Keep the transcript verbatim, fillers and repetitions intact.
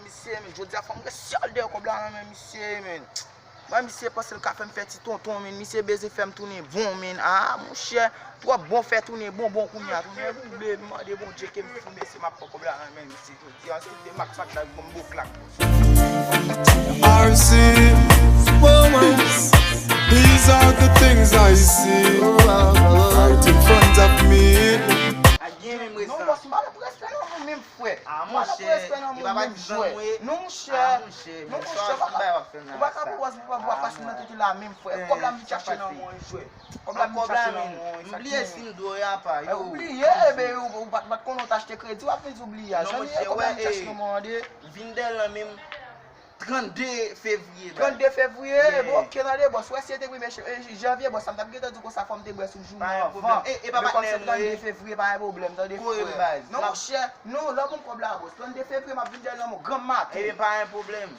Misye, men, jodi a fò m gen sèl dèyè kòb la nan men misye, men. Mwen, misye panse l ka fè m fè ti tonton, men. Misye bezwen fè m tounen bon, men. Ah, monchè, twòp bon fè tounen bon, bon kounye a. Tounen double, m mande Bondye ke m fou, mesye, m ap pran kòb la nan men misye jodi a. Se de mak fatra, bon, bon klak. R C, romance. These are the things I see right in front of me. A gen menm Non, resan. bòs, m pa nan respè nan moun menm, frè. Ah, M pa nan monchè, respè nan e moun pa menm patizan jwè. mwen. Non, monchè. Ah, monchè, Non, men monchè, sa pa ou bay w ap fè nan ou pa ka rasta. pou wòz pou pa Ah, pase nan mwen. tout la menm, frè. Eh, Kòb la m sa chache nan pase. mwen jwè. Kòb la m Kòb la chache men, nan mwen m sa bliye ki sim do ya pa Eh, yo. oubliye, ebe, ou ou pa t ou pa t konnen w t achte kredi, w ap vin di oubliye a. Non, Jan monchè, kòb la m wè, chache eh, nan mwen an de. Vin dèyè l lan menm trannde fevriye. Trannde fevriye, Yeah. bon, ok, tande, bòs. Wè, si se te premye ch- eh, janvye, bòs, sa m t ap gentan di w konsa fò m te bwè sou jou Pa gen mwen pwoblèm. avan. Eh, eh, pa Men kòm se patnè m, trannde eh. fevriye, pa gen pwoblèm, tande, Kore m, frè. baz. Non, M ap- monchè, non, lè w ban m kòb la, bòs. Trannde fevriye, m ap vin dèyè nan mwen granm maten. Ebyen, pa gen pwoblèm.